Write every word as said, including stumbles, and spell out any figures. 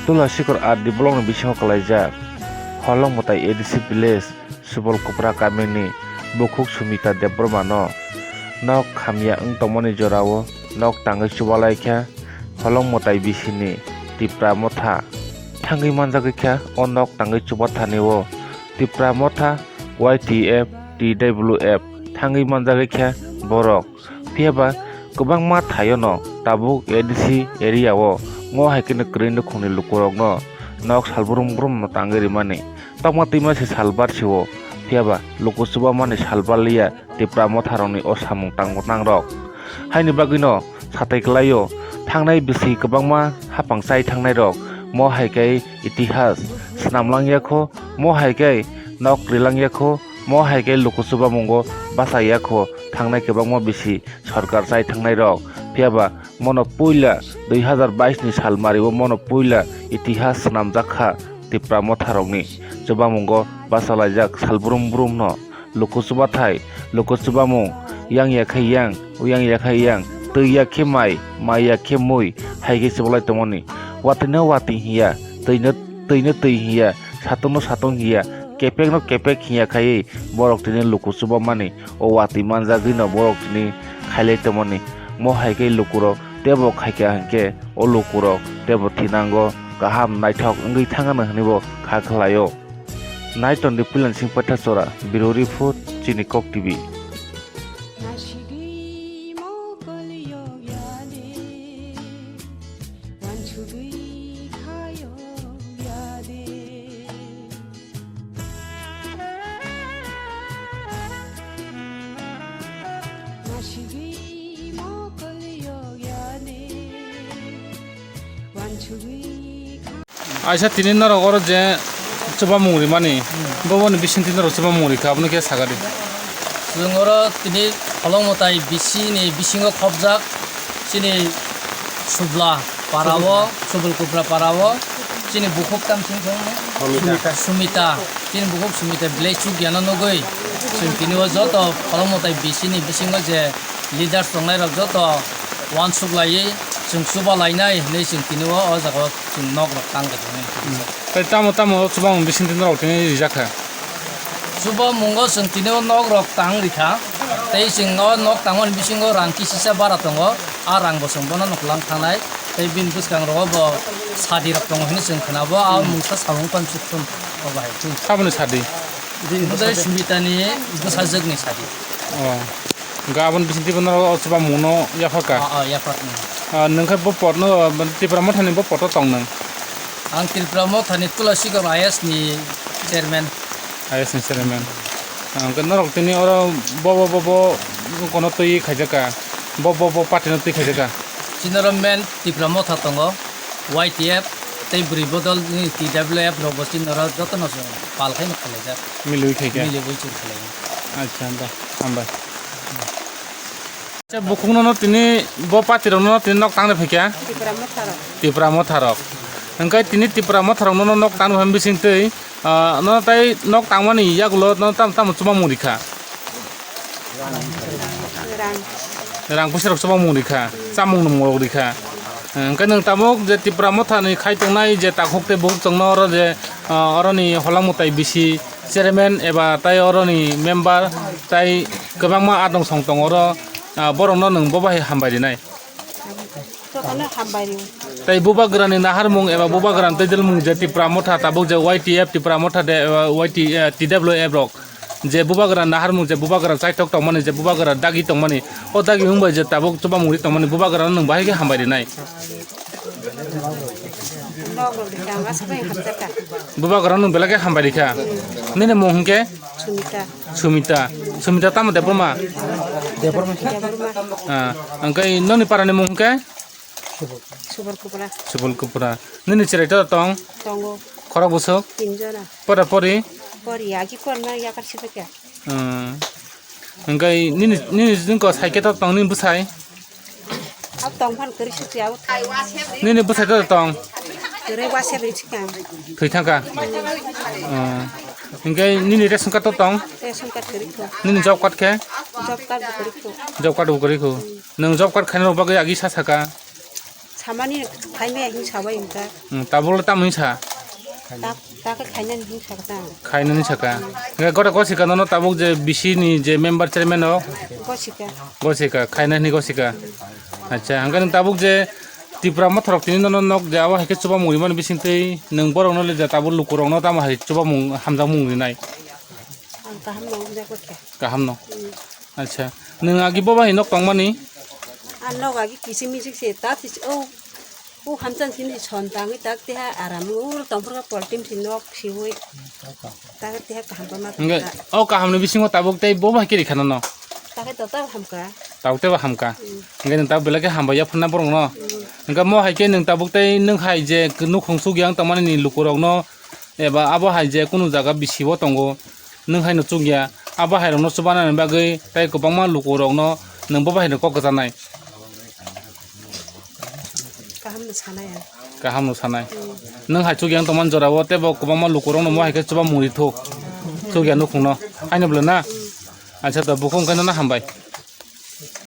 Tulasikor R D block ni bisingo kwlaijak Holong Mwtai A D C village Subol Kupra kamini bukhuk Sumita Debbarma no nok hamya wng tongmani jorao nok tangwi chubalai kha Holong Mwtai bisini Tipra Motha. Thangwi manjagwi kha o nok tangwi chubathani o Tipra Motha Y T F, T W F thangwi manjagwi kha borok. Phiya ba kwbangma thaio no tabuk A D C area o mo hai khe no kwrwi nukhungni lukurok no nok sal brum brum no tangwi rimani. Tokma twima se sal bar si o, phiya ba luku chuba mani sal bar liya Tipra Motha rok ni o samung tangbo tang rok. Haini bagwi no satai kwlai o thangnai bwswi kwbangma hapang chai thangnai rok mo hai khe itihas swnam lang ya kho, mo hai khe nok ri lang ya kho, mo hai khe luku chuba mungo basa ya kho thangnai kwbangma bisi sorkar chai thangnai rok. Phiya ba mono puila dui hazar bais ni sal mari o mono puila itihas swnamjak kha Tipra Motha rokni chubamungo bachalaijak sal brum brum no. Luku chubathai, luku chubamung, yang ya khe yang, yang ya khe yang, twi ya khe mai, mai ya khe mui, hai khe chubalai tongmani. Watwi no watwi hiya, twi no, twi no twi hiya, satung no satung hiya, kepek no kepek hiya khaiwi borok tini luku chubamani. O watwi manjagwi no borok tini khailai tongmani. Mo hai khe lukurok tebo khaikha hinkhe o lukurok tebo thinango kaham naithok wngwi thangano hwnwi bo kha khlaio. Nai tongdi Puilansing Paithachora, Bureau Report, Chini Kok T V. Aisa tini norok oro je chubamung rimani, boboni bisingtwi norok chubamung rikha, abono khe sakadi. Chwng oro tini Holong Mwtai B C ni bisingo khopjak chini Subla para o, Subul Kupra para o, chini bukhuk tam chini Sumita. Sumita, chini bukhuk Sumita belai chukya no nugwi, chwng tini o joto Holong Mwtai B C ni bisingo je leaders tongnai rok joto uansuk laiwi chwng chuba lainai hinwi chwng tini o, o jaga o chwng nok rok tang rwkha. Tei tamo tamo chubamung bisingtwi norok tini rijak kha? Chubamungo chwng tini o nok rok tang rikha. Tei chwng o nok tangmani bisingo rang kisisa bara tongo. A rang bo chwng bono nuklang thangnai. Tei bini bwskango bo sadi rok tongo hinwi chwng khwnabo. A mungsa samung pan chukthun o bahai. Saboni sadi? Bini bwsai Sumitani bwsajwkni sadi. O. Hwnkhe aboni bisingtwi bono o chubamungno yapharkha. O, o, yapharkha. Ah, nwng khe bo potno, ah, Tipra Mothani bo poto tong nwng? Ang Tipra Mothani Tulasikor I A S ni chairman. I A S ni chairman. Ah, hwnkhe norok tini oro bo, bo, bo, bo kono twi khaijak kha? Bo, bo, bo party no twi khaijak kha? Chini oro main Tipra Motha tongo, Y T F tei bwrwi bodol ni T W F rok bo chini oro jotono se pal khai no khwlaijak. Miliwi khai kha? Miliwi chwng khwlaijak. Acha, da, hambai. Acha, bukhukno no tini bo party rokno tini nok tangna phaikha? Tipra Motha rok. Tipra Motha rok. Hwnkhe tini Tipra Motha rokno no nok tangna phaima bisingtwi, ah, no tai nok tangmani yagulo no tam, tamo chubamung rikha? Rang. Rang puisa rok chubamung rikha, chamung nungmung rok rikha. Hwnkhe nwng tabuk je Tipra Motha ni khai tongnai je takhuk tei bukhuk chwngno oro je, ah, oroni Holong Mwtai B C chairman eba tai oroni member tai kwbangma adong song tongo oro, ah, borokno nwng bo bahai hambai rinai. Jotono hambai rio. Tai bubagrani naharmung eba bubagrani twijlmung je Tipra Motha tabuk je Y T F Tipra Motha de eba Y T, eh, T W F rok je bubagrani naharmung je bubagrani chaithok tongmani je bubagrani dagi tongmani o dagi wngbai je tabuk chubamung ri tongmani bubagrano nwng bahai khe hambai rinai. Nok rok de kang asa bai hamjakha. Bubagrano nwng belai khe hambai rikha. Nini mung hwnkhe? Sumita. Sumita. Sumita tamo Debbarma? Debbarma. Debbarma. Ah, hwnkhe noni parani mung hwnkhe? Subol Kupra. Subol Kupra. Nini cherai to tong? Tongo. Khorok bwswk? Tinjona. Pora pori? Pori, agi korma yakar sibakya. Hmm. Hwnkhe nini, nini jingko saikhe to tong nini bwsai? Abo tongphano kwrwi sukya abo. Nini bwsai to tong? Kwrwi wase bai sikang. Thwi thangkha? Oh. Hwnkhe nini ration card to tong? Ration card kwrwi kho. Nini job card khe? Job card bo kwrwi kho. Job card bo kwrwi kho. Nwng job card khaina bagwi agi sa saka? Hamani khaimaya hing sabai hingka. Hmm, tabuk le tamo hing sa? Tak, tak khainani hing sakta. Khainani saka. Hingke gota gosika nono tabuk je bisi ni je member chairman o? Gosika. Gosika, khainani gosika. Acha, hingke nwng tabuk je Tipra mothorok tini nono nok je abo hai khe chuba mungri mani bising twi nwng borok no le je tabuk luku rok no tamo hai chuba mung hamjak mung rinai? Ang kaham no hwnjak khe. Kaham no. Hmm. Acha, nwng agi bo bai nok tongmani? Ang nok agi kising mising se ta tis o. O hamchan sini son tangwi tak teha aram o tongphur ka poltim si nok siwi. Tak teha kaham pa ma. Hingke o kaham ni bisingo tabuk tei bo bai kiri khana no? Tak to ta hamka. Tabuk tei bo hamka. Hmm. Hingke nwng tabuk belai khe hambai ya phunna borok no. Hmm. Hingke mo hai khe nwng tabuk tei nwng hai je nukhung suk yang tongmani ni luku rok no eba abo hai je kunu jaga bisi bo tongo. Nwng hai no chukya, abo hai rok no chubanani bagwi tei kwbangma luku rok no nwng bo bai no kok kwchanai. Kaham no sanai ang. Kaham no sanai. Hmm. Nwng hai chukya wng tongmani jora o tei bo kwbangma luku rok no mo hai khe chuba mungri thuk. Chukya nukhung no. Haino bwle na? Hmm. Acha to bukhung khe no na hambai.